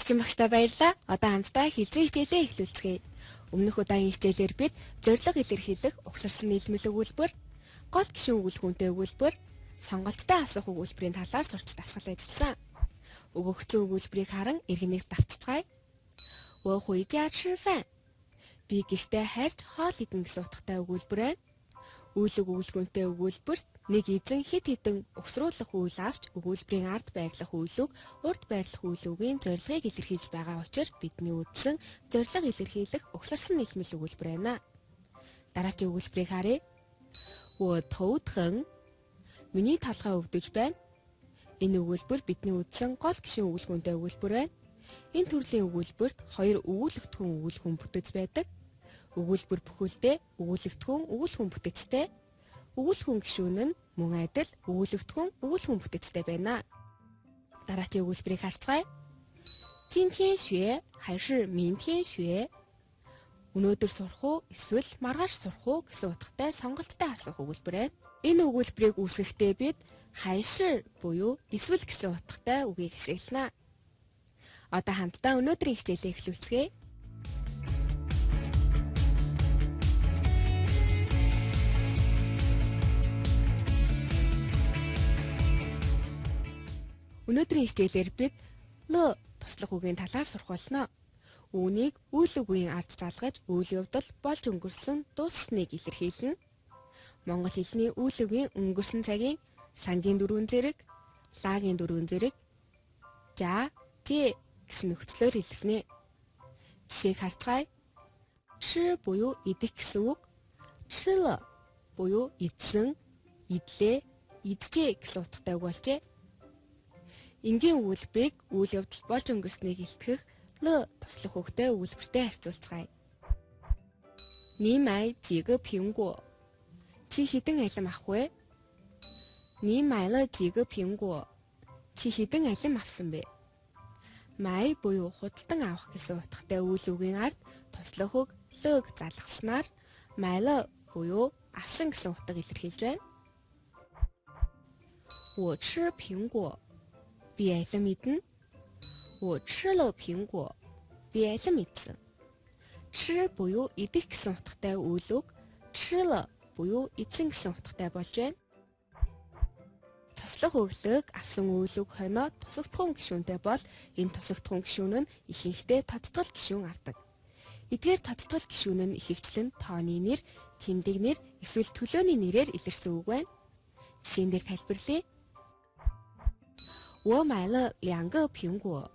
Зочин багштай баярлалаа. Одоо хамтдаа хэлцэн хичээлээ эхлүүлцгээе. Өмнөх удаагийн хичээлээр бид зорилго илэрхийлэх угсарсан нийлмэл өгүүлбэр, гол гишүүн өгүүлэхүүнтэй өгүүлбэр, сонголттой асуух өгүүлбэрийн талаар сурч дасгал ажилласан. Өгөгдсөн өгүүлбэрийг харан иргэнээс давтацгаая. 我回家吃饭. Би гэртээ хайрч хоол идэнэ гэсэн утгатай өгүүлбэр байна. Үйл үг өгүүлэхүүнтэй өгүүлбэрт нэг эзэн хэд хэдэн угсруулах үйл авч өгүүлбэрийн ард байрлах үйл үг, урд байрлах үйл үгийн зорилгыг илэрхийлж байгаа учраас бидний үзсэн зорилго илэрхийлэх угсарсан нийлмэл өгүүлбэр байна. Дараагийн өгүүлбэрийг харъя. 我头疼. Миний толгой өвдөж байна. Энэ өгүүлбэр бидний үзсэн гол гишүүн өгүүлэхүүнтэй өгүүлбэр байна. Энэ төрлийн өгүүлбэрт хоёр өгүүлэгдэхүүн өгүүлэхүүн бүтэц байдаг. Өгүүлбэр бүхэлдээ өгүүлэгдэхүүн өгүүлэхүүн бүтэцтэй. Өгүүлэхүүн гишүүн нь мөн адил өгүүлэгдэхүүн өгүүлэхүүн бүтэцтэй байна. Дараагийн өгүүлбэрийг харцгаая. 今天学还是明天学? Өнөөдөр сурах уу эсвэл маргааш сурах уу гэсэн утгатай сонголттой асуух өгүүлбэр байна. Энэ өгүүлбэрийг үүсгэхдээ бид 还是 буюу эсвэл гэсэн утгатай үгийг ашиглана. Одоо хамтдаа өнөөдрийн хичээлээ эхлүүлцгээе. Өнөөдрийн хичээлээр бид 了 туслах үгийн талаар сурах болно. Үүнийг үйл үгийн ард залгаж үйл явдал болж өнгөрсөн дууссаныг илэрхийлнэ. Монгол хэлний үйл үгийн өнгөрсөн цагийн сангийн дөрвөн зэрэг, лагийн дөрвөн зэрэг, жа, жэ гэсэн нөхцлөөр илэрнэ. Жишээг харцгаая. 吃 буюу идэх гэсэн үг. 吃了 буюу идсэн, идлээ, иджээ гэсэн утгатай үг болжээ. Энгийн өгүүлбэрийг үйл явдал болж өнгөрснийг илтгэх 了 туслах үгтэй өгүүлбэртэй харьцуулцгаая. 你买几个苹果? Чи хэдэн алим авах вэ? 你买了几个苹果? Чи хэдэн алим авсан бэ? 买 буюу худалдан авах гэсэн утгатай үйл үгийн ард туслах үг 了-г залгаснаар 买了 буюу авсан гэсэн утга илэрхийлж байна. 我吃苹果. Би алим идэнэ. 我吃了苹果. Би алим идсэн. 吃 буюу идэх гэсэн утгатай үйл үг 吃了 буюу идсэн гэсэн утгатай болж байна. Туслах үг 了-г авсан үйл үг хойноо тусагдахуун гишүүнтэй бол энэ тусагдахуун гишүүн нь ихэнхдээ тодтгол гишүүн авдаг. Эдгээр тодтгол гишүүн нь ихэвчлэн тооны нэр, тэмдэг нэр эсвэл төлөөний нэрээр илэрсэн үг байна. Жишээн дээр тайлбарлая. 我买了两个苹果.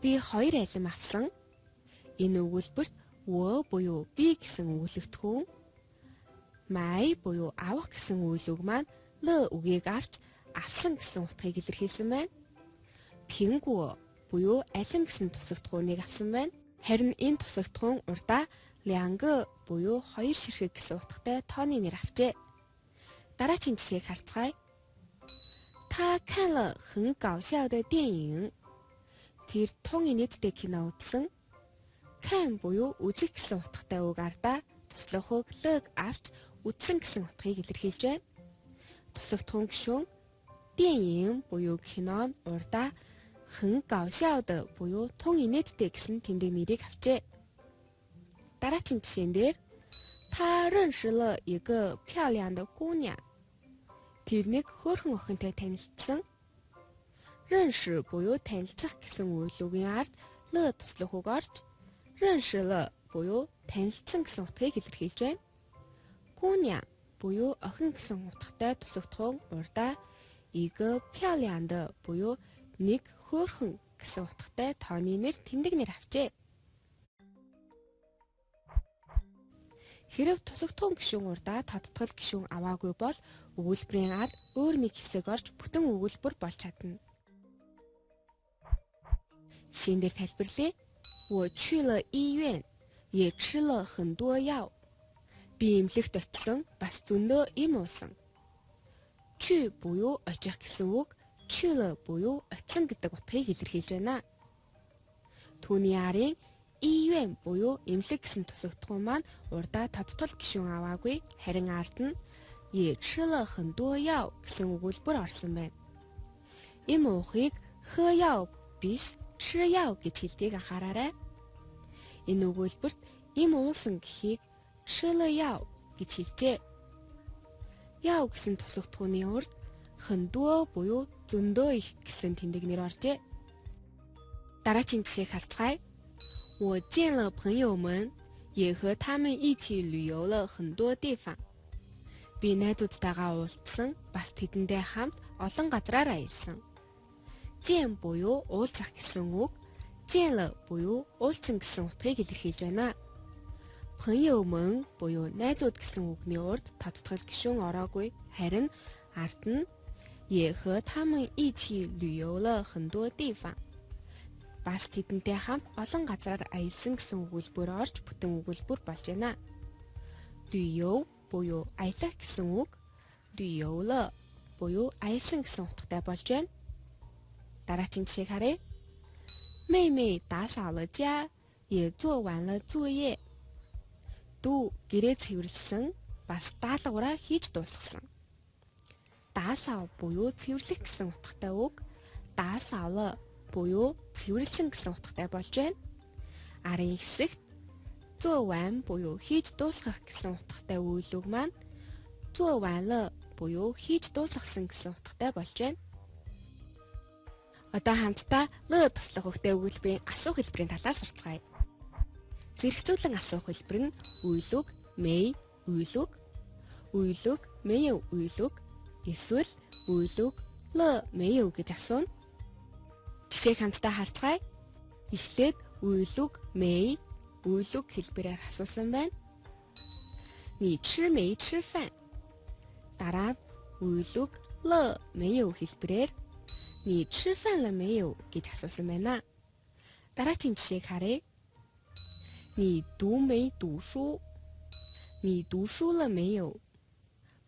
Би хоёр алим авсан. Энэ өгүүлбэрт 我 буюу би гэсэн өгүүлэгдэхүүн, 买 буюу авах гэсэн үйл үг маань 了 үгийг авч авсан гэсэн утгыг илэрхийлсэн байна. 苹果 буюу алим гэсэн тусагдахууныг авсан байна. Харин энэ тусагдахуун урдаа 两个 буюу хоёр ширхэг гэсэн утгатай тооны нэр авчээ. Дараагийн жишээг харцгаая. 他看了很搞笑的电影. Тэр тун инээдтэй кино үзсэн. 看 буюу үзэх гэсэн утгатай үг ардаа туслах үг 了-г авч үзсэн гэсэн утгыг илэрхийлж байна. Тусагдахуун гишүүн 电影 буюу кино нь урдаа 很搞笑的 буюу тун инээдтэй гэсэн тэмдэг нэрийг авчээ. Дараагийн жишээн дээр 他认识了一个漂亮的姑娘. Тэр нэг хөөрхөн охинтой танилцсан. 认识 буюу танилцах гэсэн үйл үгийн ард 了 туслах үг орж 认识了 буюу танилцсан гэсэн утгыг илэрхийлж байна. 姑娘 буюу охин гэсэн утгатай тусагдахуун урдаа 一个漂亮的 буюу нэг хөөрхөн гэсэн утгатай тооны нэр тэмдэг нэр авчээ. Хэрэв тусагдахуун гишүүн урдаа тодтгол гишүүн аваагүй бол өгүүлбэрийн ард өөр нэг хэсэг орж бүтэн өгүүлбэр болж чадна. Жишээн дээр тайлбарлая. 我去了医院，也吃了很多药. Би эмнэлэгт очсон, бас зөндөө эм уусан. 去 буюу очих гэсэн үг, 去了 буюу очсон гэдэг утгыг илэрхийлж байна. Түүний арын 医院 буюу эмнэлэг гэсэн тусагдахуун маань урдаа тодтгол гишүүн аваагүй, харин ард нь 也吃了很多药 гэсэн өгүүлбэр орсон байна. Эм уухыг 喝药 биш 吃药 гэж хэлдгийг анхаараарай. Энэ өгүүлбэрт эм уусан гэхийг 吃了药 гэж хэлжээ. 药 гэсэн тусагдахууны урд 很多 буюу зөндөө их гэсэн тэмдэг нэр оржээ. Дараагийн жишээг харцгаая. 我见了朋友们，也和他们一起旅游了很多地方. Би найзуудтайгаа уулзсан, бас тэдэнтэй хамт олон газраар аялсан. 见 буюу уулзах гэсэн үг, 见了 буюу уулзсан гэсэн утгыг илэрхийлж байна. 朋友们 буюу найзууд гэсэн үгний урд тодтгол гишүүн ороогүй, харин ард нь 也和他们一起旅游了很多地方 бас тэдэнтэй хамт олон газраар аялсан гэсэн өгүүлбэр орж бүтэн өгүүлбэр болж байна. 旅游 буюу аялах гэсэн үг, 旅游了 буюу аялсан гэсэн утгатай болж байна. Дараагийн жишээг харъя. 妹妹打扫了家，也做完了作业. Дүү гэрээ цэвэрлсэн, бас даалгавраа хийж дуусгасан. 打扫 буюу цэвэрлэх гэсэн утгатай үг, 打扫了 буюу цэвэрлсэн гэсэн утгатай болж байна. Арын хэсэгт 做完 буюу хийж дуусгах гэсэн утгатай үйл үг маань 做完了 буюу хийж дуусгасан гэсэн утгатай болж байна. Одоо хамтдаа 了 туслах үгтэй өгүүлбэрийн асуух хэлбэрийн талаар сурцгаая. Зэрэгцүүлэн асуух хэлбэр нь үйл үг, 没, үйл үг, үйл үг, 没有 үйл үг, эсвэл үйл үг, 了没有 гэж асууна. Жишээг хамтдаа харцгаая. Эхлээд үйл үг, 没, үйл үг хэлбэрээр асуусан байна. 你吃没吃饭? Дараа нь үйл үг, 了没有 хэлбэрээр 你吃饭了没有 гэж асуусан байна. Дараагийн жишээг харъя. 你读没读书? 你读书了没有?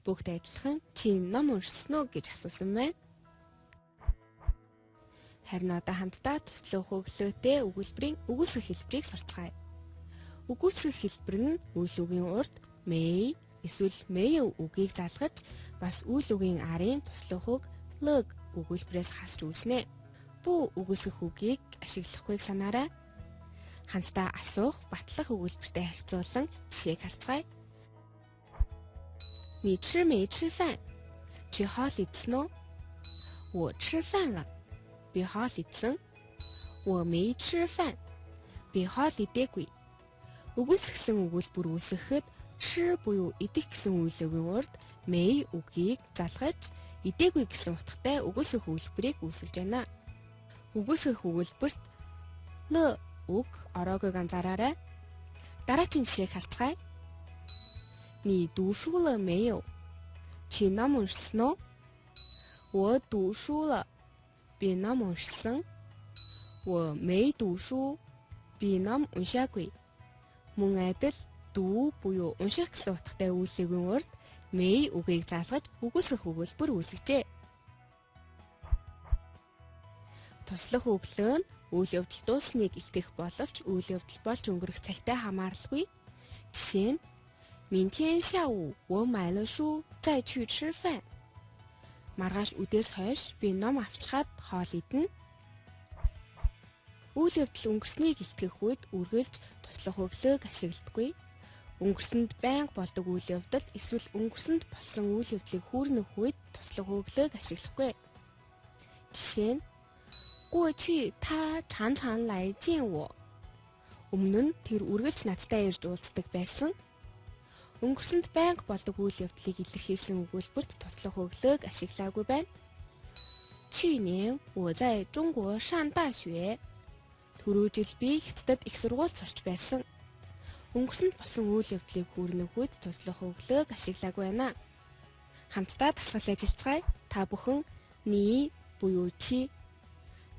Бүгд адилхан чи ном уншсан уу гэж асуусан байна. Харин одоо хамтдаа туслах өглөөтэй өгүүлбэрийн үгүйсгэх хэлбэрийг сурцгаая. Үгүйсгэх хэлбэр нь үйл үгийн урд 没 эсвэл 没有 үгийг залгаж бас үйл үгийн арын туслах үг 了 өгүүлбэрээс хасч үүснэ. 不 үгүйсгэх үгийг ашиглахгүйг санаарай. Хамтдаа асуух, батлах өгүүлбэртэй харьцуулан жишээг харцгаая. 你吃没吃饭? Чи хоол идсэн үү? 我吃饭了. Би хоол идсэн. 我没吃饭. Би хоол идээгүй. Үгүйсгэсэн өгүүлбэр үүсгэхэд 吃 буюу идэх гэсэн үйл үгийн урд 没 үгийг залгаж идээгүй гэсэн утгатай үгүйсгэх өгүүлбэрийг үүсгэж байна. Үгүйсгэх өгүүлбэрт 了 үг ороогүйг анзаараарай. Дараагийн жишээг харцгаая. 你读书了没有? Чи ном уншсан уу? 我读书了. Би ном уншсан. 我没读书. Би ном уншаагүй. Мөн адил 读 буюу унших гэсэн утгатай үйл үгийн урд 没 үгийг залгаж үгүйсгэх өгүүлбэр үүсгэжээ. Туслах өглөө нь үйл явдал дуусныг илтгэх боловч үйл явдал болж өнгөрөх цагтай хамааралгүй. Жишээ нь 明天下午我买了书再去吃饭. Маргааш үдээс хойш би ном авчхаад хоол идэнэ. Үйл явдал өнгөрснийг илтгэх үед үргэлж туслах өглөөг ашигладаггүй. Өнгөрсөнд байнга болдог үйл явдал эсвэл өнгөрсөнд болсон үйл явдлыг хүүрнэх үед туслах өглөөг ашиглахгүй. Жишээ нь 过去他常常来见我. Өмнө нь тэр үргэлж надтай ирж уулздаг байсан. Өнгөрсөнд байнга болдог үйл явдлыг илэрхийлсэн өгүүлбэрт туслах өглөөг ашиглаагүй байна. 去年我在中国上大学. Түрүү жил би Хятадд их сургуульд сурч байсан. Өнгөрсөнд болсон үйл явдлыг хүүрнэх үед туслах өглөөг ашиглаагүй байна. Хамтдаа дасгал ажиллацгаая. Та бүхэн 你 буюу чи,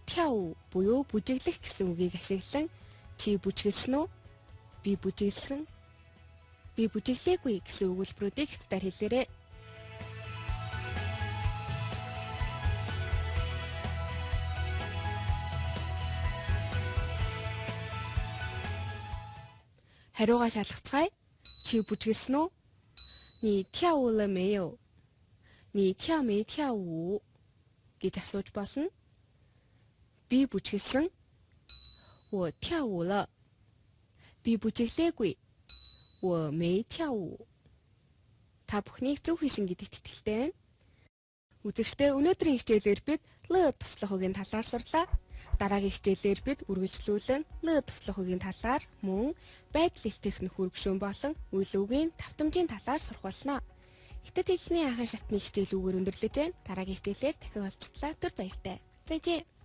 跳舞 буюу бүжиглэх гэсэн үгийг ашиглан чи бүжиглэсэн үү? Би бүжиглэсэн. Би бүжиглээгүй гэсэн өгүүлбэрүүдийг хятадаар хэлээрэй. Хариугаа шалгацгаая. Чи бүжиглэсэн үү? 你跳舞了没有? 你跳没跳舞 гэж асууж болно. Би бүжгэлсэн. 我跳舞了. Би бүжиглээгүй. 我没跳舞. Та бүхнийг зөв хийсэн гэдэгт итгэлтэй байна. Үзэгчдээ, өнөөдрийн хичээлээр бид л туслах үгийн талаар сурлаа. Дараагийн хичээлээр бид үргэлжлүүлэн л туслах үгийн талаар, мөн байдал илтгэх нөхөр гишүүн болон үйл үгийн давтамжийн талаар сурах болно. Хятад хэлний анхан шатны хичээл үүгээр өндөрлөж байна. Дараагийн хичээлээр дахин уулзтлаа. Түр баяртай. 再见.